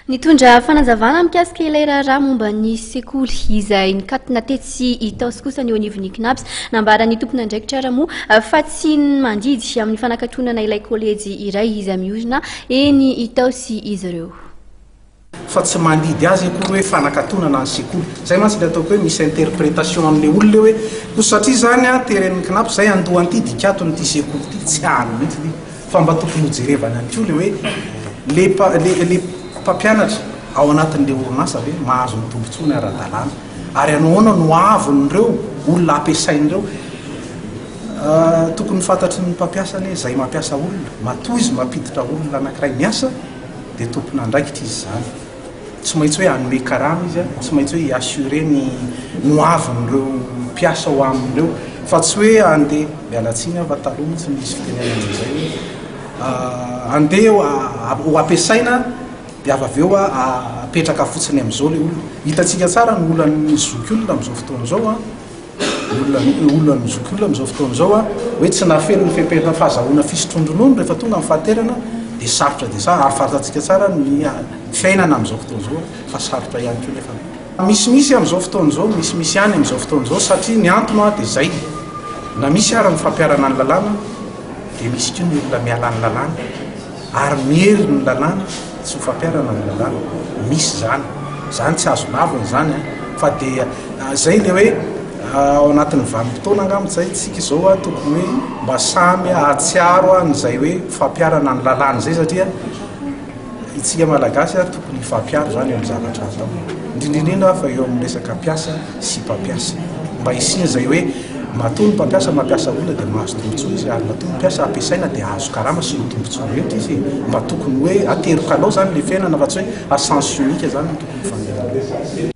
Nitondra fanazavana mikasika ilay raharaha momba ny sekoly izay nikatona tetsy Itaosy kosa ny eo anivon'ny Cnaps. Nambaran'ny tompon'andraikitra ary moa fa tsy mandidy amin'ny fanakatonana ilay kolejy iray izay miorina eny Itaosy izy ireo. Fa tsy mandidy azy akory hoe fanakatonana ny sekoly. Izay mantsy ilay ataoko hoe misy interprétation an'ilay olona hoe koa satria izany teren'ny Cnaps izay handoa an'ity dikatony ity sekoly ity. Tsy any mihitsy ity. Fa mba tokony hojerevana ihany koa le hoe le le le mpampianatra ao anatin'le orinasa ve mahazo ny tombotsoany ara-dalàna ary anahoana no avon'ireo olona ampiasain'ireo. Tokony fantatry ny mpampiasa anie izay mampiasa olona, matoa izy mampiditra olona anankiray miasa dia tompon'andraikitra izy izany. Tsy maintsy hoe hanome karama izy, tsy maintsy hoe hi-assurer ny ny ho avin'ireo mpiasa ao aminy ireo fa tsy hoe handeha, miala tsiny aho fa taloha mihitsy nisy fitenenana an'izay hoe handeha ho ampiasaina dia avy avy eo apetraka fotsiny amin'izao ilay olona. Hitantsika tsara ny olan'ny zokiolona amin'izao fotoana izao an. Olona olona ny zokiolona amin'izao fotoana izao a, hoe tsy nahafeno ny fepetra fahazahoana fisotroan-dronono rehefa tonga ny fahaterana dia sarotra dia sarotra, ary fantatsika tsara ny fiainana amin'izao fotoana izao fa sarotra ihany koa nefa. Misimisy amin'izao fotoana izao, misimisy ihany amin'izao fotoana izao satria ny antony a dia izay, na misy ary ny fampiharana ny lalàna dia misy koa ny olona miala ny lalàna. Ary miery ny lalàna tsy ho fampiharana ny lalàna. Misy izany. Izany tsy azo lavina izany an. Fa dia izay ilay hoe ao anatin'ny vanim-potoana angamba izay tsika izao an, tokony hoe mba samy hahatsiaro an'izay hoe fampiharana ny lalàna izay satria isika Malagasy ary tokony hifampiaro izany eo amin'ny zavatra atao. Indrindra indrindra fa eo amin'ny resaka mpiasa sy mpampiasa. Mba hisian'izay hoe matoa ny mpampiasa mampiasa olona dia mahazo tombontsoa izy ary matoa ny mpiasa ampiasaina dia hahazo karama sy ny tombontsoa rehetra izy e. Mba tokony hoe ateroka alao izany ilay fiainana fa tsy hoe à sens unique izany no tokony hifandehanana.